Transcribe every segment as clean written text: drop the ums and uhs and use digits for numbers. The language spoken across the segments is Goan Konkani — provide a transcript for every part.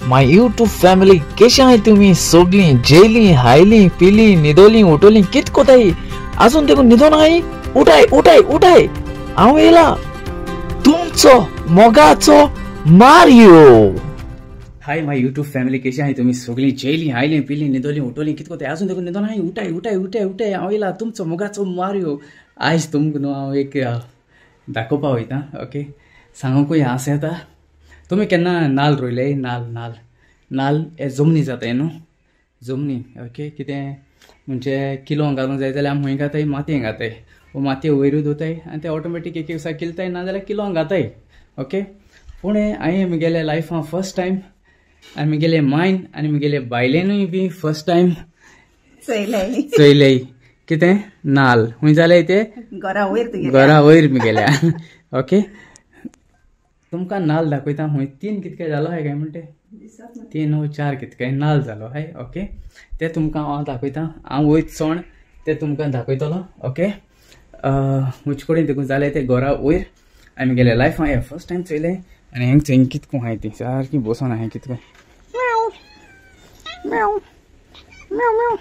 My YouTube family, केशे आहाय तुमी सगळीं? जेली, हायली, पिली, न्हिदोली, उठोली, कित कोताय? आजून देखून न्हिदोन आहाय? उठाय उठाय उठाय, हांव येयला तुमचो मोगाचो Mario. Hi my YouTube family, केशे आहाय तुमी सगळीं? जेली, हायली, पिली, न्हिदोली, उठोली, कित कोताय? आजून देखून न्हिदोन आहाय? उठाय उठाय उठाय उठाय, हांव येयला तुमचो मोगाचो मारियो. आयज तुमकां न्हू हांव एक दाखोवपा वयता. ओके, सांगूंकूय आस येता. तुमी केन्ना नाल रोयले? नाल नाल नाल हे जमनी जाताय न्हू, जमनी. ओके, कितें म्हणजे किलोंक घालूंक जाय जाल्यार आमी खंय घाताय? मातयेन घाताय. वो मातये वयरूय दवरताय आनी ते ऑटोमॅटीक एक दिसा किलताय, ना जाल्यार किलोंक घाताय. ओके, पूण हांवें म्हगेल्या लायफान फर्स्ट टायम आनी म्हगेले मायन आनी म्हगेले बायलेनूय बी फर्स्ट टायम चोयले कितें नाल. खूंय जालें ते? घरा वयर म्हगेल्या. ओके, तुमकां नाल दाखयता. खूंय तीन कितके जालो हाय काय म्हणटे? 3 व 4 कितके नाल जालो हाय. ओके, ते तुमकां हांव दाखयता. हांव वयत सोण ते तुमकां दाखयतलो. ओके, म्हजे कडेन देखून जालें ते घरा वयर. आनी म्हगेल्या लायफान हें फर्स्ट टायम चोयलें. आनी हेंग चोय कितको आहाय ती सारकी बसोन आहाय कितको. म्याव म्याव म्याव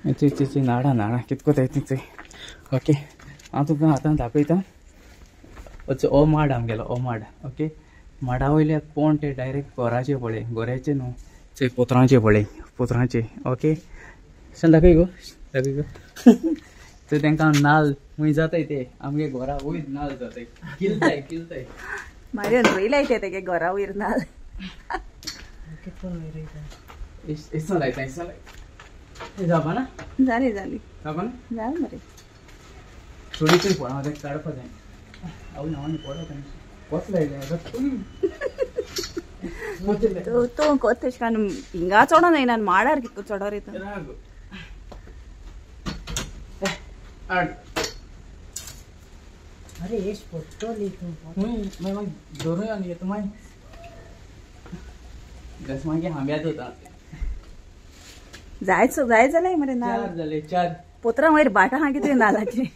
चोय चोय चोय नाडां नाडां कितको ते चोय. ओके, हांव तुमकां आतां दाखयता. ओ माड आमगेलो, ओ माड. ओके, माडा वयल्या कोण ते डायरेक्ट घराचे पळय, घराचे न्हू चोय पोत्रांचे पळय, पोत्रांचे. ओके, शें दाखय गो, दाखय गो. तर तांकां नाल खूंय जाताय ते आमगे घरा वयर नाल जाताय, किलताय किलताय. मारियोन रोयलाय ते तेगे घरा वयर नाल. इसां लायता, इसां लायता. जावपा ना? जाली जाली, जावपा ना? जालें मरे. थोडी तरी पळोवं, तें काडपा जाय. तूं कोत तशें करून हिंगा चडोन येयना, माडार कितको चडोर येता. जायच जाय जालें मरे नाल. पोत्रां वयर बाटां आहा कितें नालाचें?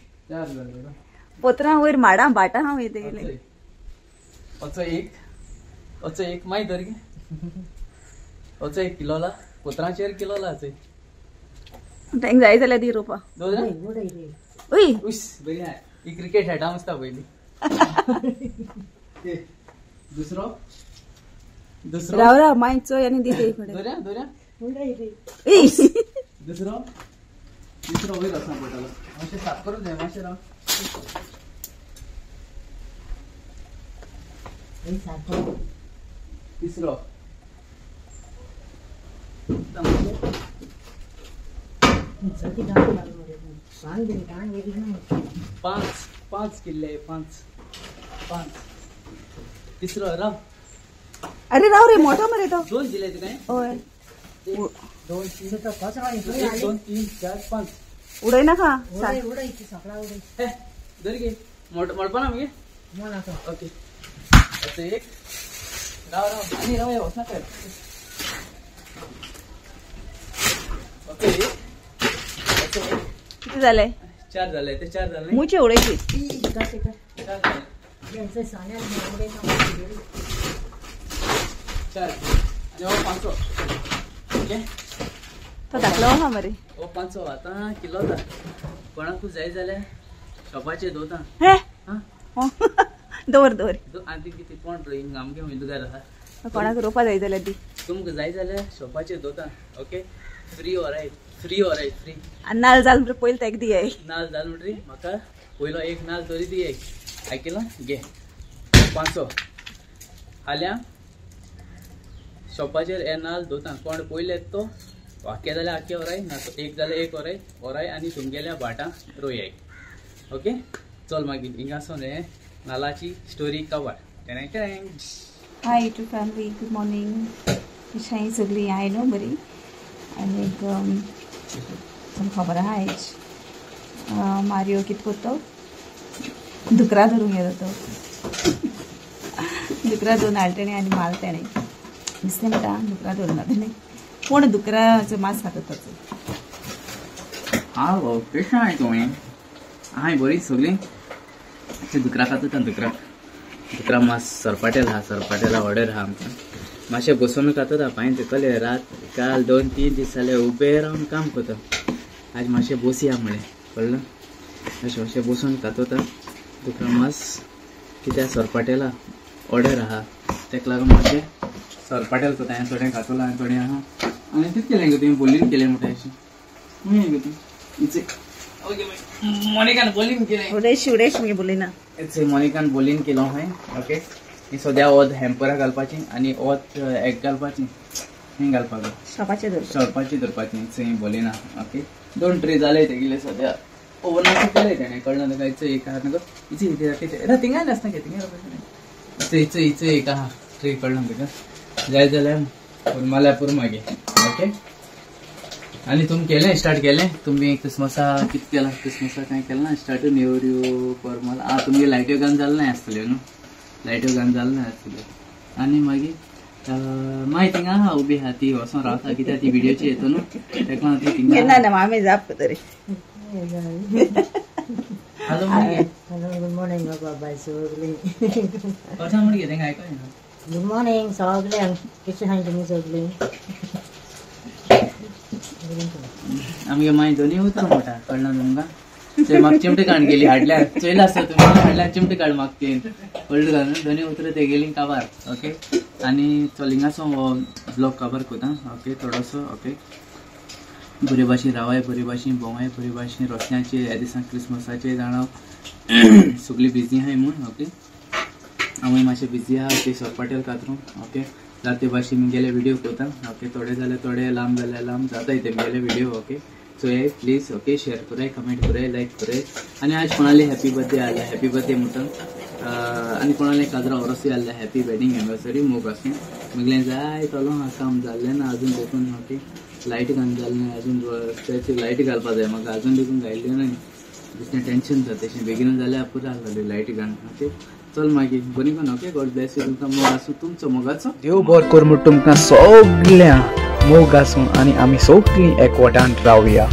पोत्रां वयर माडां बाटां आहा वयर तेगेले. असो एक, असो एक मागीर धर गे. असो एक किलोला पोत्रांचेर किलोला. तांकां जाय जाल्यार दी रोवपा. उय बरी आहा ही क्रिकेट खेळटा मस्ता पयलीं. दुसरो दुसरो राव राव मागीर चोय आनी दी ते कडेन. दोऱ्या दोऱ्या. दुसरो दुसरो वयर वचना पडटलो. मातशें साफ करूंक जाय, मातशें राव. तिसरो पांच, पांच किल्ले, पांच पांच. तिसरो राव. अरे राव रे, मोठो मरे तो. दोन दिले तुका? हय. 2 3 1 2 3 4 5. उडय नाका. धर गे, मोडपा ना मगे. ओके, एक राव राव आनी राव, वचनाका. ओके, किती जाले? 4 जाले ते. 4 जाले. मुचे उडयची. 4 जाले. 4 आनी हो 500. ओके, तो धाकलो आहा मरे. हो 500 आतां किलोता. कोणाकूय जाय जाल्यार शॉपाचेर दवरता. दवर दवर. आनी कितें कोण आमगे खंय दुगार आहा. कोणाक रोवपा जाय जाल्यार दी. तुमकां जाय जाल्यार शॉपाचेर दवरता. ओके, फ्री व्हराय, फ्री व्हराय, फ्री. आनी नाल जाल म्हणटरी पयलीं ताका दियाय. नाल जाल म्हणटरी म्हाका पयलो एक नाल तरी दियाय. आयकलां? घे 500. फाल्यां शॉपाचेर हे नाल दवरता. कोण पयले येता तो आख्खे जाल्यार आख्खे व्हराय, ना एक जाल्यार एक व्हराय, व्हराय आनी तुमगेल्या भाटां रोयाय. ओके, चल मागीर हिंगासून हे नालाची story cover. Hi YouTube family, good morning. कशें सगळीं आहाय न्हू बरी? आनीक तुमकां खबर आहा आयज मारियो कितें करता? धुकरां धरूंक येता तो. धुकरां धरून हाडले तेणें आनी मारले तेणें. दिसलें म्हणटा धुकरां धरून तेणें. कोण धुकराचें मांस खाता ताचो? हां गो, कशें आहाय तुवें? आहाय बरी सगळीं? धुकरां खाता धुकरां, धुकरां मांस सरपाटेल आहा, सरपाटेला ऑर्डर आहा आमकां. मातशें बसून खातो पांय दुखले रात काल 2-3 दीस जाले उबे रावन काम करता. आज मातशें बसया म्हळें कळ्ळें. अशें मातशें बसून खातो तुका मास कित्याक सरपाटेला ऑर्डर आहा तेका लागून मातशें सरपाटेल करता. हांवें थोडें खातलो आनी थोडें आहा आनी कितें केलें गो तुवें बोलीन केलें म्हणटा अशें गो तूं ओके मोनिकान बोलीन केलें उडेश उडेश मुगे बोलिना मोनिकान बोलीन केलो हांवें. ओके सद्या ओत हॅम्परा घालपाची आनी ओत एग घालपाची हें घालपाक शॉपाची धरपाची थंय बोलिना. ओके 2 ट्रे जाले तेगेले सद्या ओवनाचे केले तेणें कळना तुका. इच एक आहा न्हू इच इथे थिंगाय नासना गे थिंगाय इच इच एक आहा ट्रे कळना तुका जाय जाल्यार माल्यार पुरो मागीर. ओके आनी तुमी केलें स्टार्ट केलें तुमी क्रिसमसा कितें केलां क्रिसमसा कांय केलें ना स्टार्ट नेवऱ्यो करमल आं तुमगे लायट्यो घालून जालें ना आसतल्यो न्हू लायट्यो घालून जालें ना आसतल्यो. आनी मागीर मागीर थिंगा आहा उबी आहा ती वचोन रावता कित्याक ती विडियोची येता न्हू तेका लागून ती थिंगा आमी जाप तरी. हॅलो हॅलो गुड मॉर्निंग बाबा सगळीं कशें म्हणगे तेंका आयको येना. गुड मॉर्निंग सगळ्यांक कशें आहाय तुमी सगळीं. आमगे मागीर दोनूय उतरां म्हणटा कळना तुमकां. थंय म्हाका चिमटे काड गेली हाडल्या चोयला आसता तुमी हाडल्या चिमटे काड म्हाका तीन कळ्ळें तुका न्हू दोनूय उतरां ते गेली काबार. ओके आनी चलिंगासो हो ब्लॉग काबार करता. ओके थोडोसो ओके बरे भाशेन रावाय बरे भाशेन भोंवाय बरे भाशेन रस्त्याचेर ह्या दिसा क्रिसमसाचे जाणां सगळीं बिजी आहाय म्हूण. ओके हांवूय मातशें बिजी आहा. ओके सरपाटेल कातरूं. ओके जाते भाशेन मुगेले विडियो करता. ओके थोडे जाल्यार थोडे लांब जाल्यार लांब जाता ते मुगेले विडियो. ओके चोयाय प्लीज. ओके शेअर कराय कमेंट कराय लायक कराय. आनी आज कोणाले हॅपी बर्थडे आसल्यार हॅपी बर्थडे म्हणटा आनी कोणाले काजरा ओरोसूय आसल्यार हॅपी वेडिंग एनिवर्सरी मोग आसूं. मुगलें जाय तलो काम जाल्लें ना अजून देखून. ओके लायट घालून जालें ना अजून रस्त्याची लायट घालपा जाय म्हाका अजून देखून घायल्ल्यो न्हय बेश्टें टेंशन जाता तशें बेगीन जाल्यार पुरो जालें लायट घालून. ओके चल मागीर बरी कोन. Okay God Blaise you. तुमकां मोग आसूं तुमचो मोगाचो देव बरो कर म्हूण तुमकां सगळ्यांक मोग आसूं आनी आमी सगळीं एकवटान रावया.